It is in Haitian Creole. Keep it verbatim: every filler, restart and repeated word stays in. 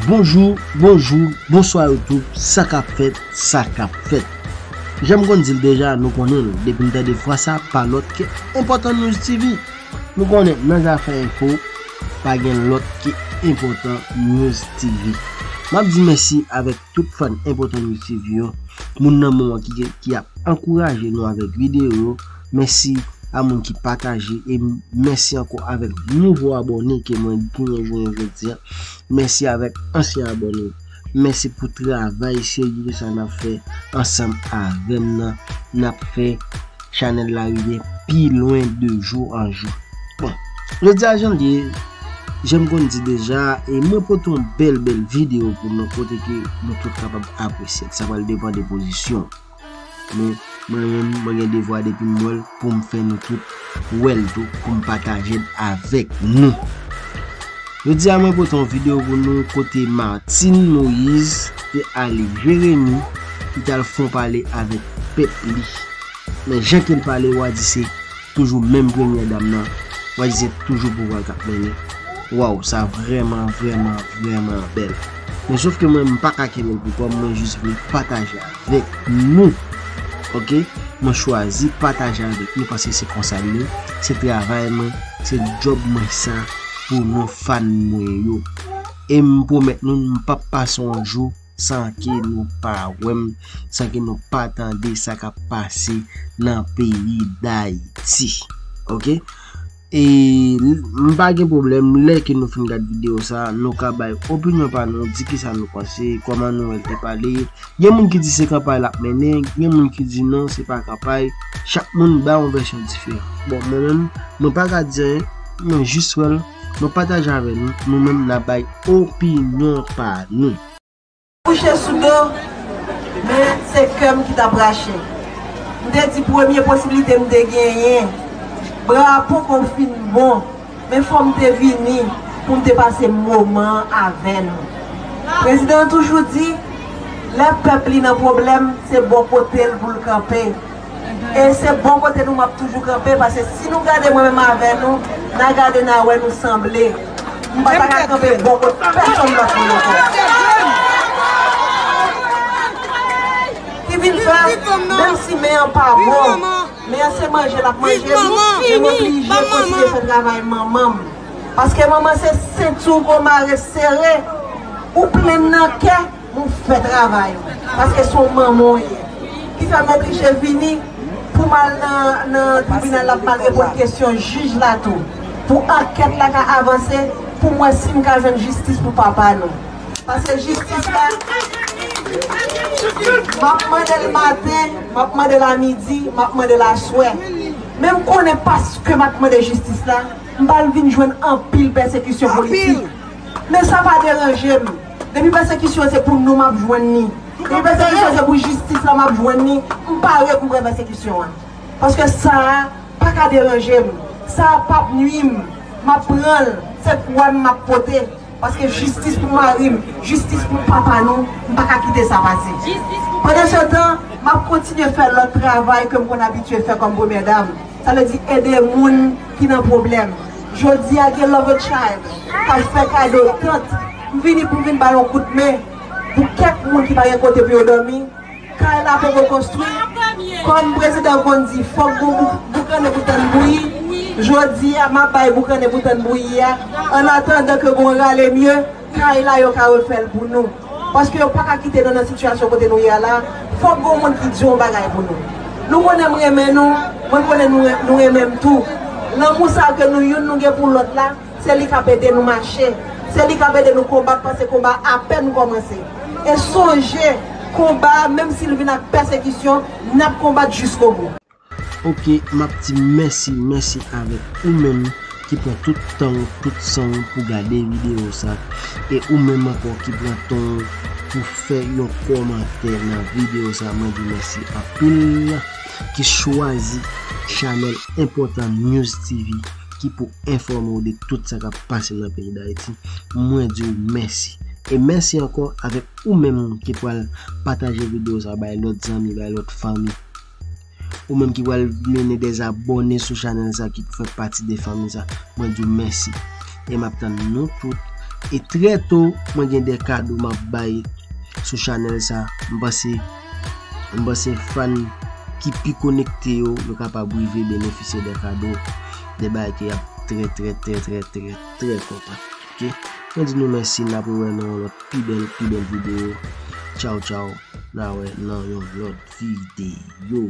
Bonjou, bonjou, bonswa YouTube, sa k ap fèt, sa k ap fèt. Jan m konn di l deja, nou konnen l, depi n tande vwa sa, pa lòt ke Enpòtan News T V. Nou konnen, nan zafè enfo, pa gen lòt ke Enpòtan News T V. M ap di mèsi avèk tout fan Enpòtan News T V yo, moun nan moman ki, ki ap ankouraje nou avèk videyo yo. Mèsi a moun ki pataje e mèsi ankò avèk nouvo abòne ke mwen genyen jounen jodi a. Mèsi avèk ansyen abòne. Mèsi pou travay serye sa n ap fè ansanm avè m nan. N ap fè chanèl la rive pi lwen de jou an jou. Bon, jodi a jan l ye, jan m konn di deja, e mwen pote yon bèl, bèl videyo pou nou kote ke nou tout kapab apresye l. Sa pral depann de pozisyon. Men, mwen menm, mwen gen devwa depi m wè l pou m fè nou tout wè l tou, pou m pataje l avèk nou. Jodi a, mwen pote yon videyo pou nou kote Martine Moïse te ale Jeremi, li t al fè yon pale avèk pèp li. Men jan ke l pale, w a di se toujou menm premyè dam nan, w a di se toujou pouvwa l k ap mennen. Waw, sa vrèman, vrèman, vrèman bèl. Men sof ke mwen, m pa ka kenbe l pou kò m, mwen jis vle pataje avèk nou. Oke? Mwen chwazi pataje avèk nou paske se konsa l ye. Se travay mwen, se djòb mwen sa pou nou fan mwen yo. E m pwomèt nou, m p ap pase yon jou san ke nou pa wè m, san ke nou pa tande sa k ap pase nan peyi Dayiti. Oke? E m pa gen pwoblèm, lè ke nou fin gad videyo sa, nou ka bay opinyon pa nou, di kisa nou panse, kòman nou wè l te pale. Gen moun ki di se kanpay l ap mennen, gen moun ki di non, se pa kanpay. Chak moun bay yon vèsyon diferan. Bon, mwen menm, mwen pa ka di anyen, mwen jis wè l, mwen pataje avè nou, nou menm n a bay opinyon pa nou. Kouche sou do, men se kè m ki t ap rache. M te di premye posiblite m te genyen, bra a poko fin bon, men fò m te vini pou m te pase moman an avè nou. Prezidan an toujou di, lè pèp li nan pwoblèm, se bò kote l pou l kanpe. E se bò kote nou m ap toujou kanpe, paske si nou gade mwen menm avè nou, n a gade n a wè nou sanble. M pa ta ka kanpe bò kote pèsonn lòt moun ankò. Ki vin fè, menm si men an pa bon, men an se manje l ap manje, men m oblije kontinye fè travay manman m. Paske manman se senti w ke w mare sere, ou plenn nan kè, pou w fè travay ou, paske se yon manman w ye. Ki fè m oblije vini pou m al nan, nan tribinal la, pou m al reponn kesyon jij la tou, pou ankèt la ka avanse, pou m wè si m ka jwenn jistis pou papa nou. Paske jistis la, m ap mande l maten, m ap mande l a midi, m ap mande l aswè. Men m konnen paske m ap mande jistis la, m pral vin jwenn anpil pèsekisyon politik. Men sa pa deranje m. Depi pèsekisyon se pou nou m ap jwenn li. Depi pèsekisyon se pou jistis la m ap jwenn li, m pare pou m pran pèsekisyon an. Paske sa a pa ka deranje m. Sa a p ap nwi m. M ap pran l. Se kwa m m ap pote. Paske jistis pou mari m, jistis pou papa nou, m pa ka kite sa pase. Pandansetan, m ap kontinye fè lòt travay ke m konn abitye fè kòm premyè dam. Sa vle di ede moun ki nan pwoblèm. Jodi a gen Love a Child k ap fè kado tant. M vini pou m vin ba yon kout men pou kèk moun ki pa gen kote pou yo dòmi. Kay la poko konstwi. Kòm prezidan konn di, fòk gon bouk-, boukannen pou tann bouyi. Jodi a, m ap bay boukannen pou tann bouyi a. An atandan ke gon rale mye, kay la yo ka refè l pou nou. Paske yo pa ka kite nou nan sitiyasyon kote nou ye a la. Fòk gon moun ki di yon bagay pou nou. Nou konnen m renmen nou, mwen konnen nou, nou renmen m tou. Lanmou sa ke nou youn nou gen pou lòt la, se li k ap ede nou mache. Se li k ap ede nou konbat, paske konba a apèn kòmanse. E sonje, konba a, menm si l vin ak pèsekisyon, n ap konbat jiskobou. Oke, m ap di mèsi, mèsi avèk ou menm ki pran tout tan w, tout san w pou gade videyo sa. E ou menm ankò ki pran tan w pou fè yon kòmantè nan videyo sa, mwen di mèsi anpil. Ki chwazi chanèl Enpòtan News T V ki pou enfòme w de tout sa k ap pase nan peyi Dayiti. Mwen di w mèsi. E mèsi ankò avèk ou menm ki pral pataje videyo sa bay lòt zanmi, bay lòt fanmi. Ou menm ki pral mennen de abòne sou chanèl sa ki fè pati de fanmi sa, mwen di w mèsi. E m ap tann nou tout E trè to, mwen gen de kado m ap bay sou chanèl sa. M panse, m panse fan ki pi konekte yo, yo kapab rive benefisye de kado, de bagay ke y ap trè, trè, trè, trè, trè, trè kontan. Ok? Mwen di nou mèsi, n ap rewè nan yon lòt pi bèl, pi bèl videyo. Tchaw, tchaw. N a wè nan yon lòt videyo.